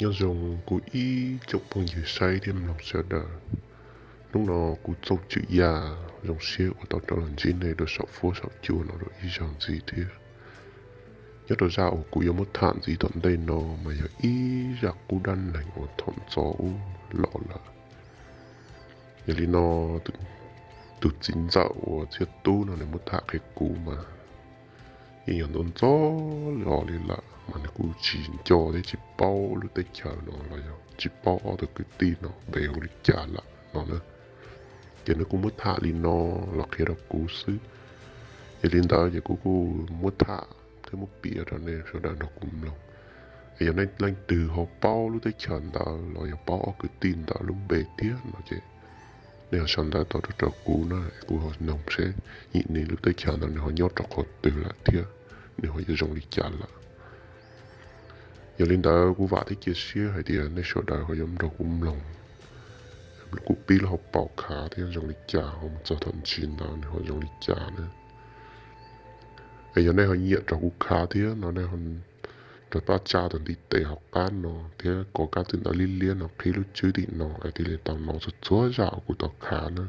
Nyob zoo kuv ib tsoom phooj ywg saib thiab mloog sawv daws. Hnub no kuv Txooj Tswm Yaj zoo siab uas tau rov los ntsib nej rau saum fuab saum cua no rau ib zaug ntxiv thiab. Nyob rau zaj uas kuv yuav muab tham ntxiv tom ntej no mas yog ib zaj qub dab neeg uas thaum ntxov ub los lawm. Yog li no, tus txiv ntxawm uas Txhiaj Tub no nws muab tham qhia kuv mas yeej yog ntxov ntxov los li lawm mas nws kuj tsis nco thiab tsis paub lub teb chaws no los yog tsis paub ob tug kwv tij no npe hu li cas lawm no na. Ces nws kuj muab tham li no los qhia rau kuv xwb. Yog li ntawd ces kuv kuj muab tham thiab muab piav rau nej sawv daws nrog kuv mloog. Es yog nej leej twg ho paub lub teb chaws ntawd los yog paub ob kwv tij ntawd lub npe thiab no ces nej ho sau ntawv tau rau rau kuv na, kuv ho noog seb nim no lub teb chaws ntawd nws ho nyob rau qhov twg lawm thiab nws ho yuav zoo li cas lawm. Yog li ntawd kuv vam thiab cia siab hais tias nej sawv daws ho yuav nrog kuv mloog, kuv pib lub hauv paus khav thiab zoo li cas ho mus txog thaum ntsis ntawd nws ho zoo li cas na. Es yog nej ho nyiam rau kuv khav thiab no nej ho rov pab tsa tus ntiv tes hauv qab no thiab kov kab txwm ntawv liab liab no qhib lub tswb tim no es thiaj li tau hnov txhua txhua zaj uas kuv tau khav na.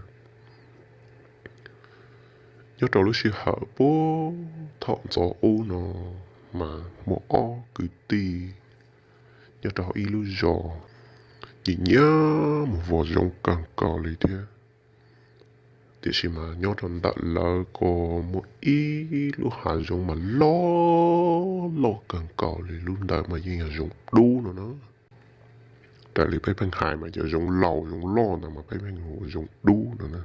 Nyob rau lub sij hawm puag thaum ntxov ub no mas muaj ob kwv tij nyob rau hauv ib lub zos nyiam nyiam mus vos zoov kawg nkaus li thiab. Tiam sis mas nyob rau ntawm lawv ko muaj ib lub hav zoov mas loj loj kawg nkaus li, lub ntawd mas yeej yog zoov dub no na. Raws li peb pheej hais mas cov zoov laus zoov loj ntawd mas peb pheej hu ua zoov dub no na.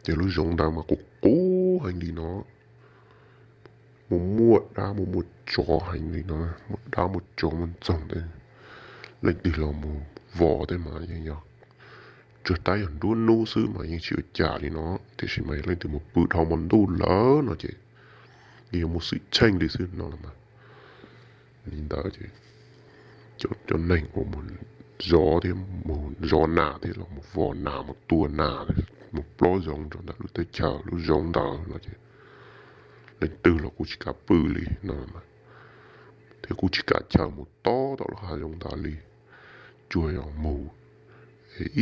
Ces lub zoov ntawd mas qus qus heev li no, muaj muaj dab muaj muaj tsov heev li no, muaj dab muaj tsov muaj ntxoog ntawd. Leej twg los mus vos tej mas yeej yog tsuas tab yog nruab hnub xwb mas yeej tsis ua cas li no, tiam sis mas yog leej twg mus pw dhau hmo ntuj lawm no ces yeej yuav muaj xwm txheej li xwb no los mas. Li ntawd ces cov neeg uas mus zov thiab mus zov nas thiab los mus vos nas mus tua nas mus plob zoov rau ntawm lub teb chaws lub zoov ntawd no ces leej twg los kuj tsis kam pw li no, thiab kuj tsis kam chaws mus tob tom lub hav zoov ntawd li. Tsuas yog mus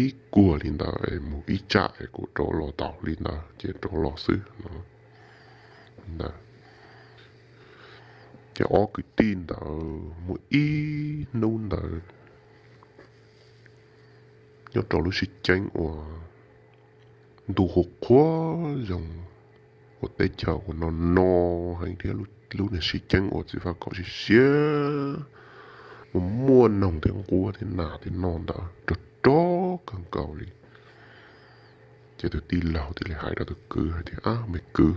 ib kuag li ntawd es mus ib tsam es kuj rov los tau li ntawd ces rov los xwb no. Ces ob kwv tij ntawd muaj ib hnub ntawd nyob rau lub sib ceeb uas ntuj qhuav qhuav zoo, uas teb chaws uas no no heev thiab lub niag sib ceeb uas txiv faj khaum siab siab mus muaj noog thiab nquab thiab nas thiab noj ntawd rog rog kawg nkaus li. Ces tus tij laug thiaj li hais rau tus kwv hais tias, Ab me kwv,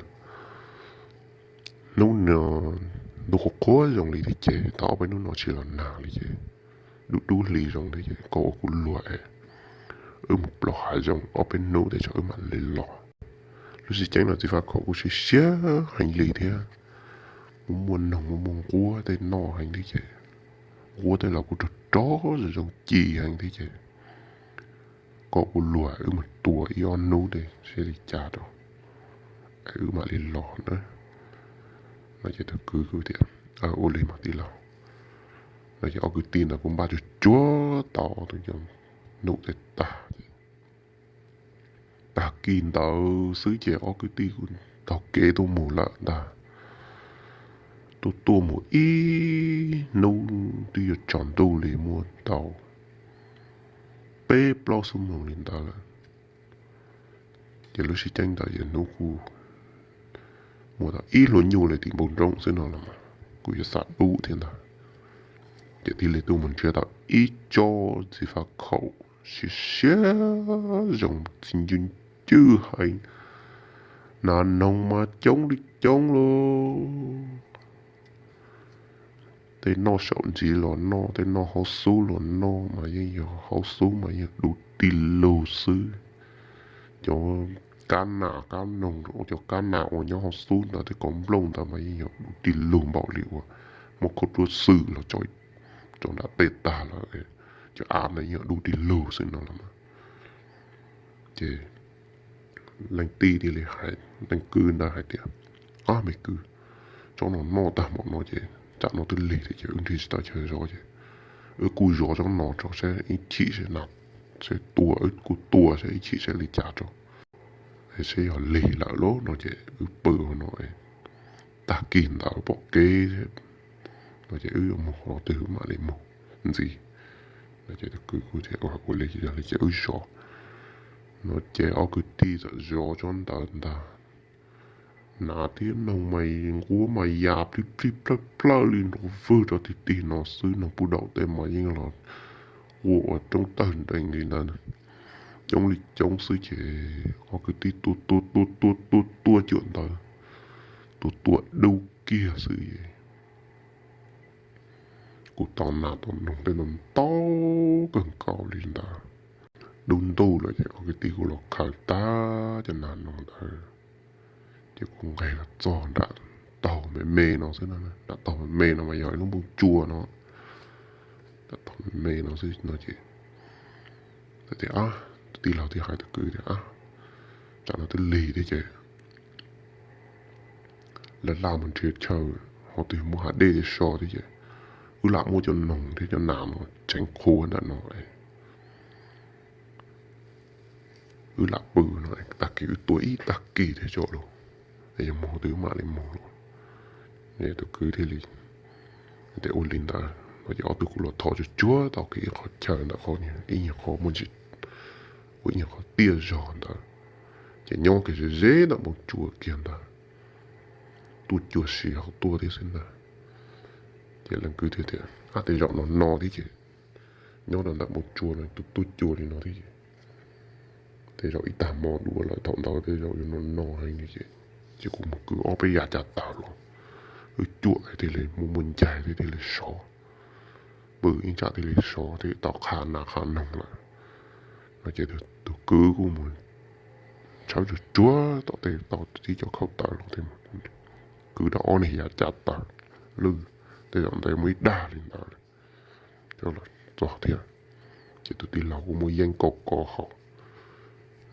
hnub no ntuj qhuav qhuav zoo li thiab ces tau ob peb hnub no tsis los nag li ces dub dub hli zoo thiab ces koj ua kuv luag es wb mus plob hav zoov ob peb hnub tej zaum wb mam li los. Lub sib ceeb no txiv faj khaum kuj siab siab heev li thiab, muaj muaj noog muaj muaj nquab tej noj heev thiab ces nquab tej los kuj rog rog zoo zoo ci heev thiab ces koj ua kuv luag wb mus tua ib ob hnub tej seb li cas rau es wb mam li los na. No ces tus kwv kuj tias, Ua li mas tij laug. No ces ob kwv tij ntawd kuj npaj tsuag tsuag tau tus cov hnub tej tag, tag kis ntawd xwb ces ob kwv tij kuj taug kev tuaj mus lawm ntag. Tuaj tuaj mus ib hnub twb yuav tsaus ntuj li muaj tau peb plaub xuab moos li ntawd lawm. Ces lub sib ceeb ntawd ces hnub kuj muaj tau ib hlua nyuj li tim npoo nroo xwb no los kuj yuav xam dub thiab ntag. Ces thiaj li tuaj mus nrhiav tau ib tsob txiv faj khaum siab siab zoo txi ncw ncwj heev, nas noog mas coob li coob lauj. Tej noj saum ntsis los noj, tej noj hauv xub los noj mas yeej yog hauv xub mas yeej dub tij lug xwb. Cov kab nas kab noog, cov kab nas uas nyob hauv xub ntawd tej kaus nplooj ntawd mas yeej yog dub tij lug npaum li uas muab khaub ruab xwm los tso nram tej tag lawm, cov av ntawd yeej yog dub tij lug xwb no los mas. Ces leej tij thiaj li hais leej kwv ntawd hais tias, Ab me kwv, tsob no noj tag npaum no ces tsam no twb lig thiab ces wb nrhiav tsis tau chaw zov ces Wb kuj zov tsob no tso saib ib chim saib na, saib tua, wb kuj tua saib ib chim saib li cas tso, saib yog lig lawm lauj no ces wb pw no, tag kis ntawd pom kev no ces wb yuav mus qhov twg mam li mus ntxiv no ces tus kwv kuj tias ua li yog li ces wb zov no ces ob kwv tij txawm zov tsob ntawd ntag. Nas thiab noog mas nquab mas ya plij plij plawj plawj li nrov vwg rau tim tim no xwb, noog puv daum tej mas yeej los ua ua roob tawg nrees li ntawd, coob li coob xwb ces ob kwv tij tua tua tua tua tua tua cuam ntawd, tua tua dub kiag xwb es kuj tau nas tau noog tej ntau ntau kawg nkaus li ntawd. Dub ntuj lawm ces ob kwv tij kuj los khaws tag cov nas noog ntawd ces kuj nqes los txog nram taug me me no xwb, nram taug me me no mas yog ib lub npoo tsua no, nram taug me me no xwb no ces tias, tus tij laug thiaj hais tus kwv tias, tsam no twb lig thiab ces laj laj mus nrhiav chaw qhov twg muaj hav dej thiab so thiab ces wb lam muab cov noog thiab cov nas no tseev qhua ntawm no, wb lam pw no, tag kis wb tua ib tag kis thiab tso lauj, yog mus qhov twg wb mam li mus lauj. Tus kwv thiaj li tias ua li ntawd no ces ob tug kuj los thov tsuag tsuag tau kiag ib qho chaw ntawm qhov ib nyuag qhov muaj ntsis, ua ib nyuag qhov tiaj zog ntawd, ces nyob kiag ze ze ntawm npoo tsua kiag ntawd, tuaj cua si hauv tuaj thiab xwb ntag. Ces leej kwv thiaj tias, ab, tej zaum no no thiab ces nyob rau ntawm npoo tsua no tus tuaj cua li no thiab ces tej zaum ib tag hmo dua lawm thaum ntawd tej zaum yuav no no heev li ces, ces kuv mus kwv ob peb yav cav taws los wb cuam thiaj li muaj muaj ncaig thiab thiaj li sov, pw ib tsam thiaj li sov thiaj tau qha nas qha noog lawm no ces tus kwv kuj mus tshawb tsuag tsuag tom tej tau tib co khauj taws los thiab kwv tau ob niag yav cav taws lwj, tej zaum ntawd muaj ib dag li ntawd coj los txog thiab. Ces tus tij laug kuj muab yeeb kaum kov hauv,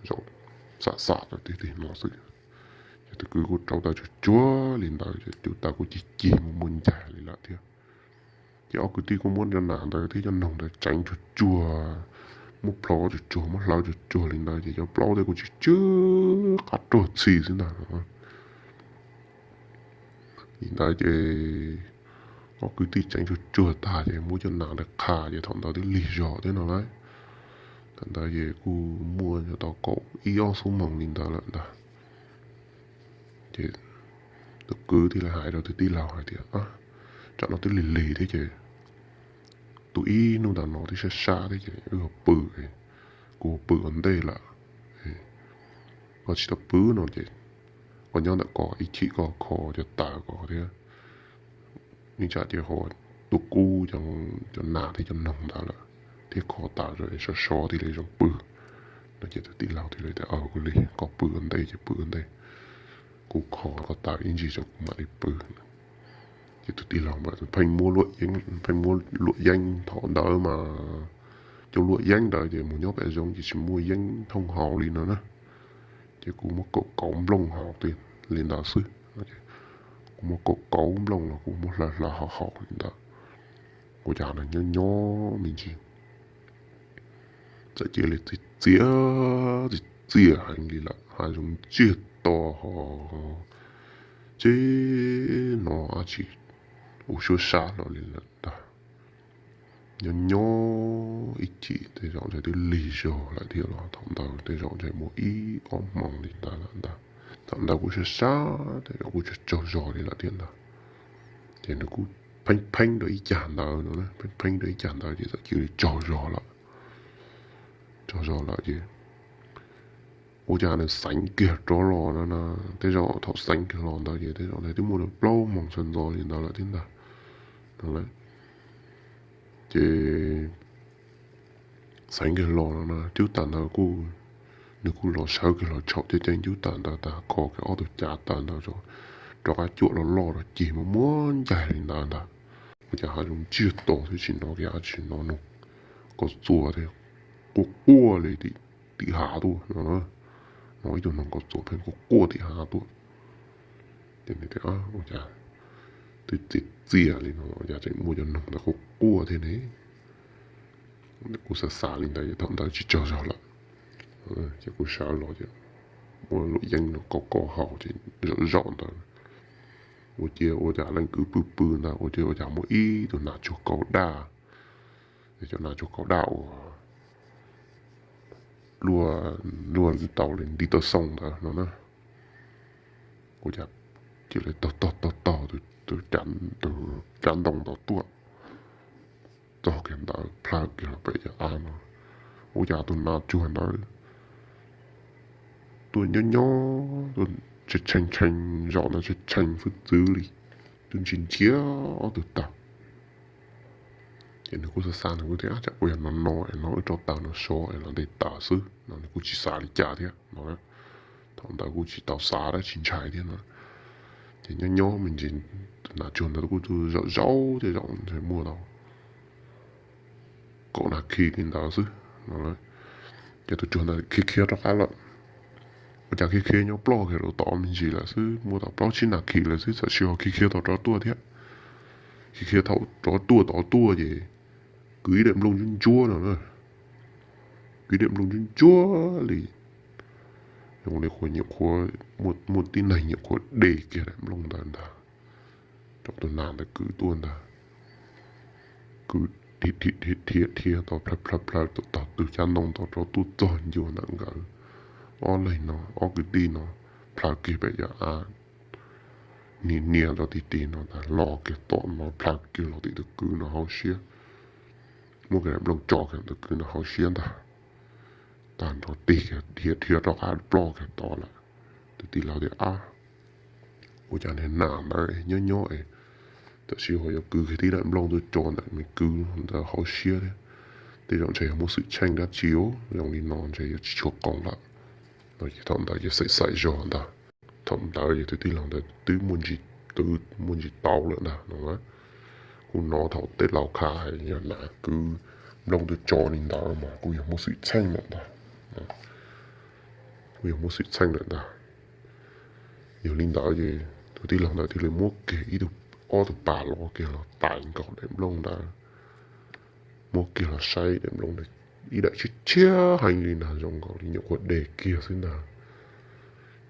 zaum xam xam rau tim tim no xwb. Ces tus kwv kuj rauv taws tsuag tsuag li ntawd ces cub taws kuj cig cig muaj muaj ncaig li lawm thiab. Ces ob kwv tij kuj muab cov nas ntawd thiab cov noog ntawd tseev tsuag tsuag, muab plhov tsuag tsuag, muab hlawv tsuag tsuag li ntawd ces cov plaub thiab kuj tsis tsw qab ruag txhi xwb ntag. Li ntawd ces ob kwv tij tseev tsuag tsuag tag ces muab cov nas ntawd qha ces thaum ntawd twb lig zog thiab no lauj. Thaum ntawd ces kuj muaj tau kaum ib ob xuab moos li ntawd lawm ntag. Ces tus kwv thiaj li hais rau tus tij laug hais tias, tsam no twb lig lig thiab ces tus ib hnub ntawm no twb sab sab thiab ces wb pw, kuv pw ua ntej lawm, koj tsis tau pw no ces koj nyob ntawm ko ib chim koj kho cov taws ko thiab, ib tsam ces ho tuaj kub cov nas thiab cov noog ntawd lawm thiab kho taws sov sov thiaj li zoo pw no ces tus tij laug thiaj li tias, ua li koj pw ua ntej ces pw ua ntej, kuv kho koj taws ib ntsis tso kuv mam li pw. Ces tus tij laug pheej muab luam yeeb, pheej muab luam yeeb thaum ntawd mas cov luam yeeb ntawd ces mus nyob pem zoov ces tsis muaj yeeb thooj haus li no na. Ces kuv muab kaum kauv nplooj haus li ntawd xwb. Kuv muab kaum kauv nplooj los kuv muab hlawv hlawv haus haus li ntawd. Ua cas nyob nyob me ntsis txawm cia li txias txias, txias txias heev li lawm, hav zoov ntsiag to ho tsis hnov dab tsi ua suab sab hlo li lawm ntag. Nyob nyob ib chim tej zaum ntshe twb lig zog lawm thiab los thaum ntawd tej zaum ntshe muaj ib ob hmoov li ntawd lawm ntag. Thaum ntawd kuj sab sab tej zaum kuj tsaug zog li lawm thiab ntag. Ces nws kuj pheeb pheeb rau ib cag ntawd no, pheeb pheeb rau ib cag ntawd ces txawm cia li tsaug zog lawm. Tsaug zog lawm ces ua cas nws xeev kiag rov los no na, tej zaum thaum xeev kiag los ntawd ces tej zaum nws twb muaj li plaub moos sawv ntxov li ntawd lawm thiab ntag. Ces xeev kiag los no na, cub taws ntawd kuj, nws kuj los sawv kiag los tshauv ceev ceev cub taws ntawd tas, kho kiag ob tug cav taws ntawd rov qab cuam los loj rau cig muaj muaj ncaig li ntawd ntag. Ua cas hav zoov ntsiag to thiab tsis hnov kiag dab tsi, hnov noog kos txuas thiab quaj quaj li tim hav tuaj no, hnov ib tug noog kos txuas pheej quaj quaj tim hav tuaj. Ces nws tias, ua cas twb txias txias li no ua cas tseem muaj cov noog ntawd quaj quaj thiab ne? Kuv xav xav li ntawd ces thaum ntawd tsis tsaug zog lawm, ces kuv sawv los ces muab luam yeeb no koj koj haus ces zaum zaum ntawd ua cia ua cas leej kwv pw pw ntawd ua cia ua cas muaj ib tug nas tsuag kaus daj, cov nas tsuag kaus daj uas luaj tau li nti taw xoo ntawd no na. Ua cas cia li taug taug taug taug tus caj ntoo ntawd tuaj, txog kiag ntawd plhaw kiag los pem cov av no. Ua cas tus nas tsuag ntawd tuaj nyob nyob, tshee tshee zaum ntawd tshee tshee xwb txwv li, twb ntsia ntsia ob tug taw. Ces nws kuj xav xav nws kuj tias tsam kuj yog no no es no wb rau taw no so es los nte taw xwb no, nws kuj tsis xav li cas thiab no. Thaum ntawd kuj tsis tau xav dab tsi ntshai thiab no. Ces nyob nyob me ntsis tus nas tsuag ntawd kuj zaum zaum thiab zaum ntshe muaj tau kaum nas this li ntawd xwb no. Ces tus tsuag ntawd khiav khiav rov qab lawm. Ua cas khiav khiav nyob ploj kiag rau tod me ntsis lawm xwb, muaj tau plaub tsib nas this lawm xwb txawm sis ho khiav khiav tau rov tuaj thiab. Khiav khiav thaum rov tuaj tod tuaj ces kwv ib daim nplooj ntsuab ntsuab no na. Kwv ib daim nplooj ntsuab ntsuab li, zoo li qhuas nyuam qhuav muaj tib neeg nyuam qhuav de kiag daim nplooj ntawd ntag, rau tus nas ntawd kwv tuaj ntag. Kwv dhia dhia dhia tau plhaw plhaw plhaw tau tog twg caj ntoo tau rau tuaj txog ncua ntawm nkawd ob leeg no, ob kwv tij no, plhaw kiag pem cov av, nias nias rau ti ti no ntag, los kiag tom no plhaw kiag los tim tus kwv no hauv siab, muab kiag daim nplooj tso kiag tus kwv no hauv siab ntag. Tag nrho tig kiag dhia dhia rov qab ploj kiag tod lawm. Tus tij laug tias, Ab, ua cas niag nas ntawd nyob nyob es tam sim ho yuav kwv kiag tib daim nplooj tuaj tso ntawm me kwv ntawd hauv siab thiab, tej zaum ntshe yog muaj xwm txheej dab tsi, zoo li no ntshe yuav tsis tshua qoos lawm no. Ces thaum ntawd ces xav xav zog ntag. Thaum ntawd ces tus tij laug ntawd twb muaj ntsis, twb muaj ntsis tau lawm ntag no. Kuj hnov thaum tej laus khav hais yog nas kwv nplooj tuaj tso li ntawd mas kuj yog muaj xwm txheej lawm ntag. Kuj yog muaj xwm txheej lawm ntag. Yog li ntawd ces tus tij laug ntawd thiaj li muab kiag ib tug, ob tug pas los kiag los tais nkaus daim nplooj ntawd, muab kiag los saib daim nplooj ntawd, ib daim tshiab tshiab heev li ntag, zoo nkaus li nyuam qhuav de kiag xwb ntag.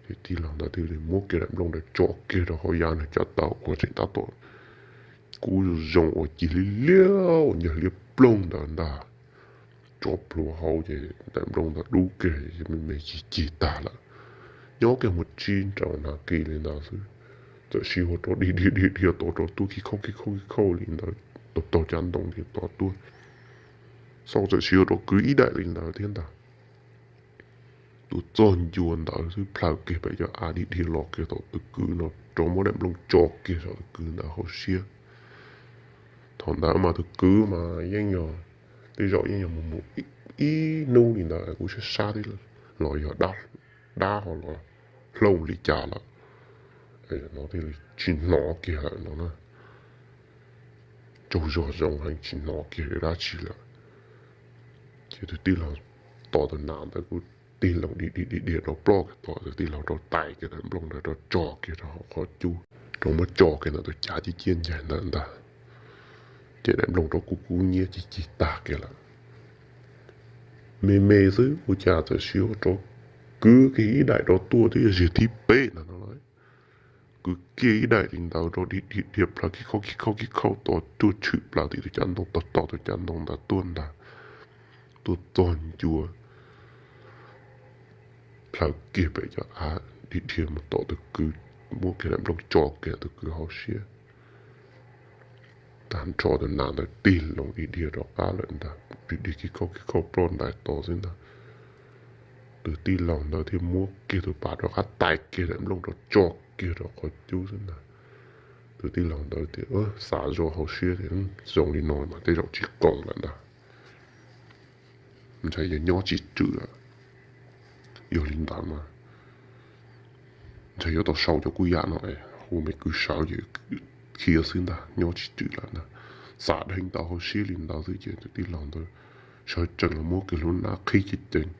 Ces tij laug ntawd thiaj li muab kiag daim nplooj ntawd tso kiag rau hauv yav nws cov taws uas tseem tab tom kub zoo uas cig liab liab uas ncig liab ploog ntawd ntag. Tso plhuav hauv ces daim nplooj ntawd dub kiag me me cig cig tag lawm. Nyob kiag mus tsib rau nas this li ntawd xwb, txawm sis ua rau dhia dhia dhia dhia tod rau tuaj khib khauj khib khauj khib khauj li ntawd, taug taug cov ntoo dhia tod tuaj. Xauj txawm sis ua rau kwv ib daim li ntawd thiab ntag. Tuaj txog ncua ntawd xwb plhaw kiag pem cov av dhia dhia los kiag tom tus kwv no rov muab daim nplooj tso kiag saum tus kwv ntawd hauv siab. Thaum ntawd mas tus kwv mas yeej yog, tej zaum yeej yog mus mus ib hnub li ntawd kuj sab sab thiab los yog dab ho los hlooj li cas lawm no thiaj li tsis hnov kiag lawm no na. Tsaug zog zoo heev tsis hnov kiag dab tsi lawm. Ces tus tij laug tos tus nas ntawd kuj tig loo dhia dhia dhia dhia rau ploj kiag tom, tus tij laug rau tais kiag daim nplooj ntawd rau tso kiag rau hauv qhov cub, rau muab tso kiag ntawm tus cav ciaj ciaj ncaig ntawd ntag. Ces daim nplooj rau kub kub nyiab cig cig tag kiag lawm. Me me xwb ua cas txawm sis ua rau kwv kiag ib daim rau tuaj twb yog zaum thib peb ntag no lauj. Kwv kiag ib daim li ntawd rau dhia dhia dhia plaws khib khauj khib khauj khib khauj tod tuaj tshwm plaws tim tus cav ntoo, tog tog tus cav ntoo ntawd tuaj ntag. Tuaj txog ncua plhaw kiag pem cov av dhia dhia mus tom tus kwv, muab kiag daim nplooj tso kiag tus kwv hauv siab. Tag nrho tus nas ntawd tig loo dhia dhia rov qab lawm ntag, dhia dhia khib khauj khib khauj ploj ntais tod xwb ntag. Tus tij laug ntawd thiaj muab kiag tus pas rov qab tais kiag daim nplooj rau tso kiag rau qhov cub xwb ntag. Tus tij laug ntawd tias xav zoj hauv siab tias zoo li no mas tej zaum tsis qoos lawm ntag, ntshe yuav nyob tsis tswm lawm. Yog li ntawd mas ntshe yuav tau sau cov kuj yam no es hu me kwv sawv ces khiav xwb ntag, nyob tsis tswm lawm ntag. Xav dheev tau hauv siab li ntawd xwb ces tus tij laug ntawd sawv tsees los muab kiag lub hnab qhib ceev ceev,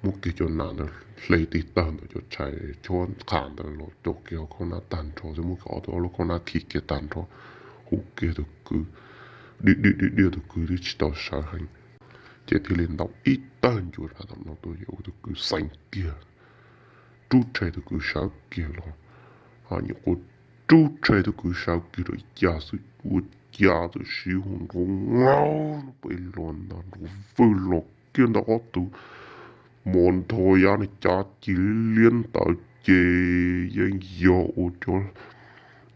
muab kiag cov nas ntawd hle tig tawg ntawm cov tshais chob qham ntawd los rau kiag hauv khaub hnab tag nrho xwb, muab kiag ob tug ob lub khaub hnab khi kiag tag nrho, hu kiag tus kwv, dhia dhia dhia dhia tus kwv twb tsis tau sawv heev. Ces thiaj li ntaus ib tag ncua rau tom no tuaj, ces ua tus kwv xeev kiag, rub rhe tus kwv sawv kiag los, ho nyuam qhuav rub rhe tus kwv sawv kiag rau ib ca xwb, ua cas txawm siv hu nrov nraug pem los ntag, nrov vwj los kiag ntawm ob tug mos nrho, yav niag cav ci liab ntawd ces yeej yog ua cov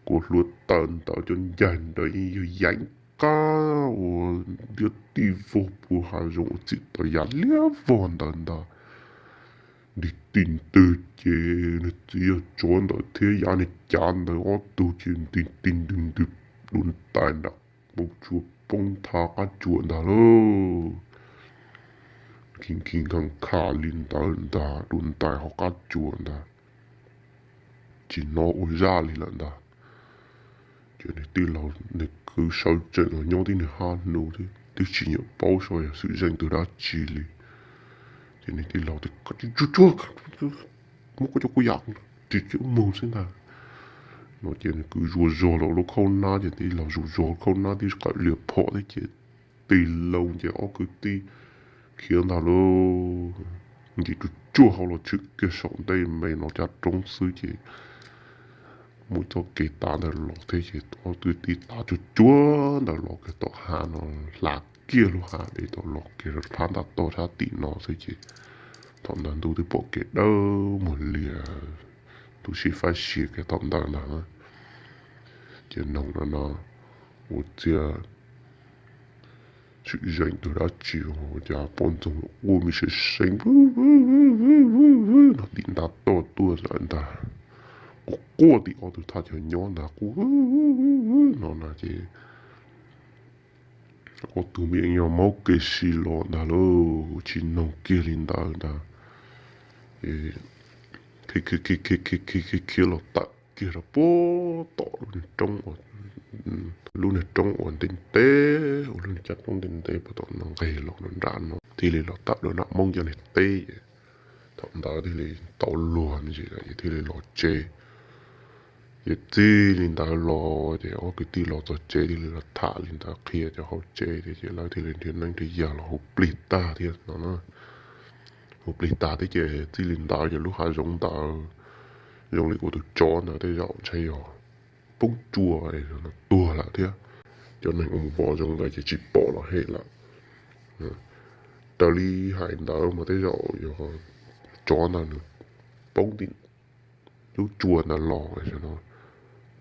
kua hlua tawm ntawd, cov ncaig ntawd yeej yog yeev qab ua ntiaj teb vog puag hav zoov uas txim tau yav liab vog ntawd ntag. Nti ti ntwg ces nws txiv yawg tsov ntawd thiab yav niag cav ntawd ob tug ces nti ti ntwg ntwg, dua ntais nram qab tsua poob tha qab tsua ntag lauj. Khi khi nkham kham li ntawd ntag, dua ntais hauv qab tsua ntag, tsis hnov ua zaj li lawm ntag. Ces nws tij laug nws kwv sawv tsees los nyob tib niag hab nus thiab twb tsis nyiam paub saib yog xwm zeej twg dab tsi li. Ces nws tij laug tias, Koj tsuag tsuag, muab koj cov kuj yam tsis tsis mus xwb ntag. No ces nws kwv zuag zog los lub khaub nab, ces tij laug zuag zog khaub nab tib qawm lias phom thiab ces tig loo ces ob kwv tij khiav ntag lauj. Nce tsuag tsuag hauv los tshwm kiag saum ntej me no caj roob xwb ces mus txoj kev tav ntawd los thiab ces ob kwv tij tav tsuag tsuag ntawd los kiag tom hav no, hla kiag lub hav dej tau los kiag rau phab ntav toj sab tim no xwb ces thaum ntawd ntuj twb pom kev dawb muag lias, tu siab faib sia kiag thaum ntawd ntag. Ces noog no no ua txiaj xwm zeej twg dab tsi, cas poj ntxoog quaj me seev seev no tim ntav toj tuaj lawm ntag. Quaj quaj tim ob tug thaj chaw nyob ntag, quaj no na ces ob tug me nyuam maub kev si los ntag lauj, tsis noog kiag li ntawd ntag. Khiav khiav khiav khiav khiav khiav khiav los tawm kiag rau puag tom lub niag roob uas, lub niag roob uas ntev ntev, ua lub niag caj roob ntev ntev puag tom no nqes los nram no thiaj li los tawm rau nram Hmoob cov niag teb. Thaum ntawd thiaj li tau luag me ntsis lawm ces thiaj li los tsev. Ces txij li ntawd los ces ob kwv tij los txog tsev thiaj li los tham li ntawd qhia cov hauv tsev thiab ces lawv thiaj li nrhiav neeb nrhiav yaig los hu plig tag thiab no na. Hu plig tag thiab ces txij li ntawd ces lub hav zoov ntawd zoo li kuv tus tsov ntawd tej zaum ntshai yog poob tsua, tuag lawm thiab. Cov neeg uas vov zoov ntawd ces tsis pom los hem lawm. Raws li hais ntawd mas tej zaum yog tsov ntawd nws poob tim lub tsua ntawd los no,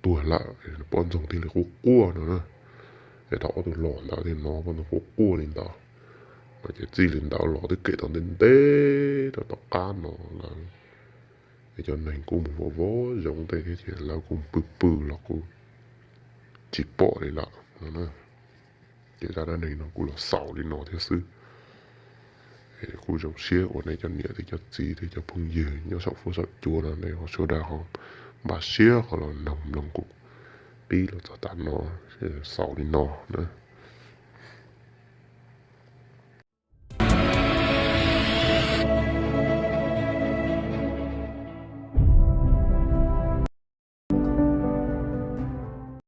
tuag lawm, poj ntxoog thiaj li quaj quaj no na. Es thaum ob tug los ntawd thiaj no poj ntxoog quaj quaj li ntawd no ces txij li ntawd los twb kem tau ntev ntev rau tom qab no lawm. Es cov neeg kuj mus vov vov zoov tej thiab ces lawv kuj pw pw los kuj tsis pom li lawm no na. Ces zaj dab neeg no kuj los xaus li no thiab xwb. Kuj zoo siab uas nej cov niam thiab cov txiv thiab cov phooj ywg nyob saum fuab saum cua no nej ho sawv daws ho npaj siab ho los noog mloog kuv pib los txog tas no, xaus li no na.